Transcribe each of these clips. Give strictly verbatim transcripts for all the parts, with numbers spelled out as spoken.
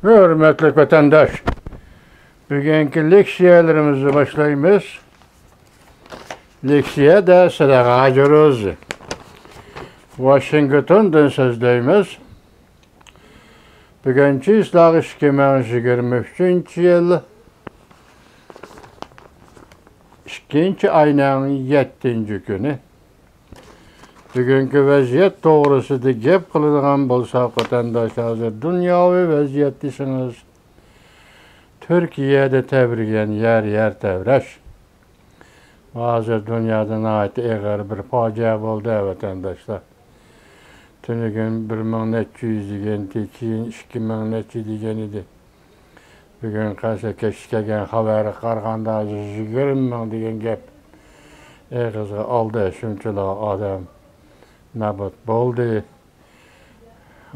ھۆرمەتلىك ۋەتەنداش، بۈگۈنكى لېكسىيەلىرىمىزنى باشلايمىز. لېكسىيەدە سىلەرگە ھاجىروز ۋاشىنگتوندىن سۆزلەيمىز. بۈگۈن چىسلاغ ئىككى مىڭ يىگىرمە ئۈچىنچى يىل، ئىككىنچى ئاينىڭ يەتتىنچى كۈنى. بۈگۈنكى ۋەزىيەت توغرىسىدا گەپ قىلىدىغان بولساق، ۋەتەنداش، ھازىر دۇنياۋى ۋەزىيەت دېسىڭىز، تۈركىيەدە تەۋرىگەن يەر، يەر تەۋرەش. ھازىر دۇنيادا ناھايىتى ئېغىر بىر پاجىئە بولدى، ۋەتەنداشلار. تۈنۈگۈن بىر مىڭ نەچچە يۈز دېگەنتى، كېيىن ئىككى مىڭ نەچچە دېگەن ئىدى. بۈگۈن قەسە كەچتە كەلگەن خەۋەرگە قارىغاندا، ھازىر يىگىرمە مىڭ دېگەن گەپ ئېغىزغا ئالدى. شۇنچىلا ئادەم نابۇت بولدى.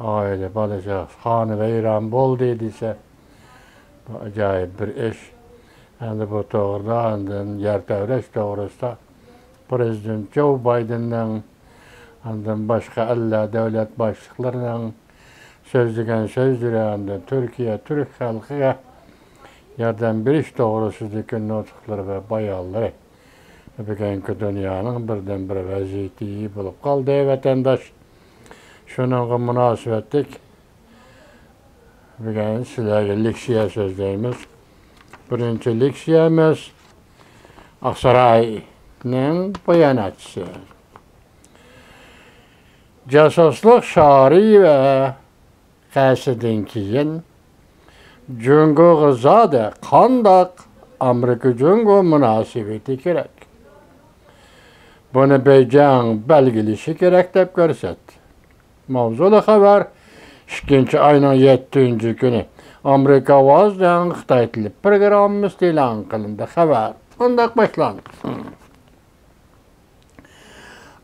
ئائىلە، بالا-چاقىسى خانىۋەيران بولدى دېسە، بۇ ئاجايىپ بىر ئىش. ئەمدى بۇ توغرىدا، ئاندىن يەر تەۋرەش توغرىسىدا پىرېزىدېنت جو بايدېننىڭ، ئاندىن باشقا ئەللەر دۆلەت باشلىقلىرىنىڭ سۆزلىگەن سۆزلىرى، ئاندىن تۈركىيە تۈرك خەلقىگە ياردەم بېرىش توغرىسىدىكى نۇتۇقلىرى ۋە بايانلىرى بۈگۈنكى دۇنيانىڭ بىردىنبىر ۋەزىيىتى بولۇپ قالدى، ۋەتەنداش. شۇنىڭغا مۇناسىۋەتلىك بۈگۈن سىلەرگە لېكسىيە سۆزلەيمىز. بىرىنچى لېكسىيەمىز ئاقساراينىڭ باياناتچىسى. جاسۇسلۇق شارى ۋەقەسىدىن كېيىن جۇڭگوغا زادى قانداق ئامېرىكا-جۇڭگو مۇناسىۋىتى كېرەك؟ بۇنى بېيجىڭ بەلگىلىشى كېرەك، دەپ كۆرسەتتى. ماۋزۇلۇق خەۋەر ئىككىنچى ئاينىڭ يەتتىنچى كۈنى ئامېرىكا ئاۋازىنىڭ خىتاي تىلى پروگراممىسىدا ئېلان قىلىندى. خەۋەر مۇنداق باشلاندى.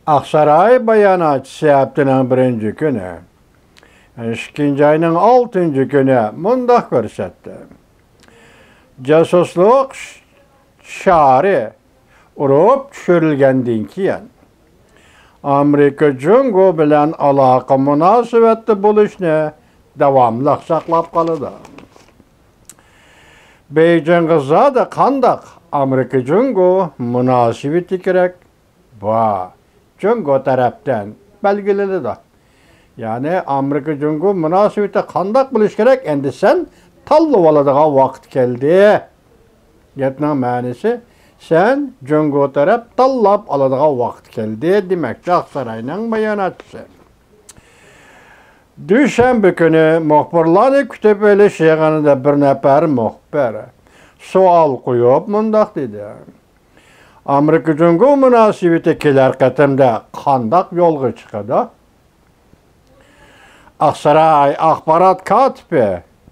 ئاقساراي باياناتچىسى ھەپتىنىڭ بىرىنچى كۈنى، ئىككىنچى ئاينىڭ ئالتىنچى كۈنى مۇنداق كۆرسەتتى. جاسۇسلۇق شارى ئۇرۇپ چۈشۈرۈلگەندىن كېيىن، ئامېرىكا جۇڭگو بىلەن ئالاقە مۇناسىۋەتتە بولۇشنى داۋاملىق ساقلاپ قالىدۇ. بېيجىڭغا زادى قانداق ئامېرىكا جۇڭگو مۇناسىۋىتى كېرەك؟ بۇ جۇڭگو تەرەپتىن بەلگىلىنىدۇ. يەنى ئامېرىكا جۇڭگو مۇناسىۋىتى قانداق بولۇشى كېرەك؟ ئەمدى سەن تاللىۋالىدىغان ۋاقىت كەلدى. گەپنىڭ مەنىسى، سەن جۇڭگو تەرەپ تاللاپ ئالىدىغان ۋاقىت كەلدى دېمەكچى ئاقساراينىڭ باياناتچىسى. دۈشەنبە كۈنى مۇخبىرلارنى كۈتۈپ ئېلىش يىغىنىدا بىر نەپەر مۇخبىر سوئال قويۇپ مۇنداق دېدى: ئامېرىكا جۇڭگو مۇناسىۋىتى كېلەر قېتىمدا قانداق يولغا چىقىدۇ؟ ئاقساراي ئاخبارات كاتىپى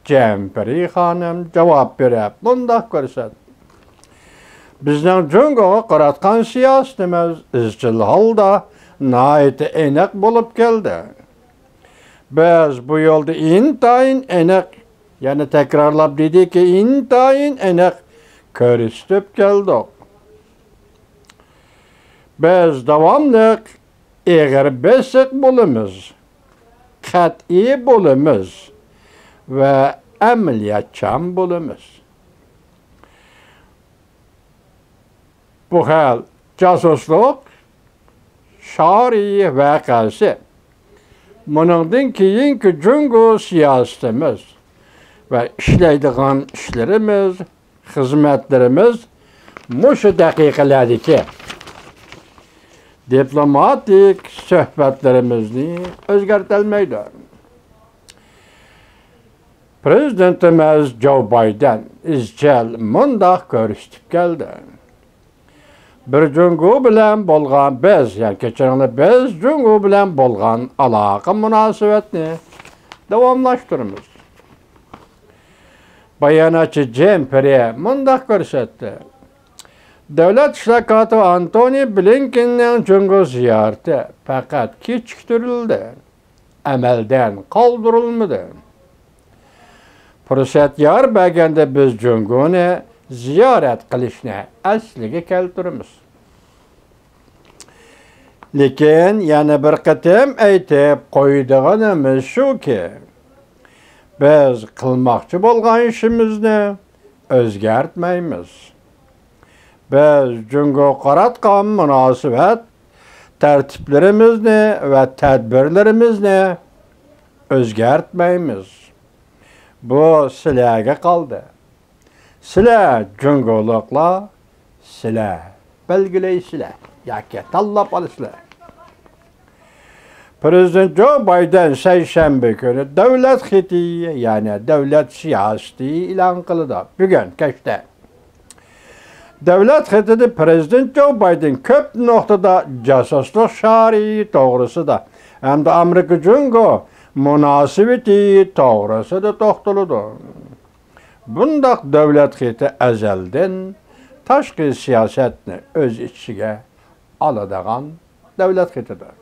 جېمپرى خانىم جاۋاب بېرىپ مۇنداق كۆرسەتتى: بىزنىڭ جۇڭگوغا قاراتقان سىياسىتىمىز ئىزچىل ھالدا ناھايىتى ئېنىق بولۇپ كەلدى. بىز بۇ يولدا ئىنتايىن ئېنىق، يەنە تەكرارلاپ دېدىكى، ئىنتايىن ئېنىق كۆرسىتىپ كەلدۇق. بىز داۋاملىق ئېغىر بېسىق بولىمىز، قەتئىي بولىمىز ۋە ئەمەلىيەتچان بولىمىز. بۇ خىل جاسۇسلۇق شارى ۋەقەسى، مۇنىڭدىن كېيىنكى جۇڭگو سىياسىتىمىز ۋە ئىشلەيدىغان ئىشلىرىمىز، خىزمەتلىرىمىز مۇشۇ دەقىقىلەردىكى دىپلوماتىك سۆھبەتلىرىمىزنى ئۆزگەرتەلمەيدۇ. پىرېزىدېنتىمىز جو بايدېن ئىزچىل مۇنداق كۆرسىتىپ كەلدى: بىر جۇڭگو بىلەن بولغان بىز، يەنى كەچۈرۈڭلار، بىز جۇڭگو بىلەن بولغان ئالاقە مۇناسىۋەتنى داۋاملاشتۇرىمىز. باياناتچى جېمپرى مۇنداق كۆرسەتتى: دۆلەت ئىشلار كاتىپى ئانتونى بلىنكېننىڭ جۇڭگو زىيارىتى پەقەت كېچىكتۈرۈلدى، ئەمەلدىن قالدۇرۇلمىدى. پۇرسەت يار بەرگەندە بىز جۇڭگونى زىيارەت قىلىشنى ئەسلىگە كەلتۈرىمىز. لېكىن يەنە بىر قېتىم ئېيتىپ قويىدىغىنىمىز شۇكى، بىز قىلماقچى بولغان ئىشىمىزنى ئۆزگەرتمەيمىز. بىز جۇڭگوغا قاراتقان مۇناسىۋەت تەرتىپلىرىمىزنى ۋە تەدبىرلىرىمىزنى ئۆزگەرتمەيمىز. بۇ سىلەرگە قالدى. سىلەر جۇڭگولۇقلار، سىلەر بەلگىلەيسىلەر ياكى تاللاپ ئالىسىلەر. پىرېزىدېنت جو بايدېن سەيشەنبە كۈنى دۆلەت خېتى، يەنى دۆلەت سىياسىتى ئېلان قىلىدۇ. بۈگۈن كەچتە دۆلەت خېتىدە پىرېزىدېنت جو بايدېن كۆپ نۇقتىدا جاسۇسلۇق شارى توغرىسىدا ھەمدە ئامېرىكا جۇڭگو مۇناسىۋىتى توغرىسىدا توختىلىدۇ. بۇنداق دۆلەت خېتى ئەزەلدىن تاشقى سىياسەتنى ئۆز ئىچىگە ئالىدىغان دۆلەت خېتىدۇر.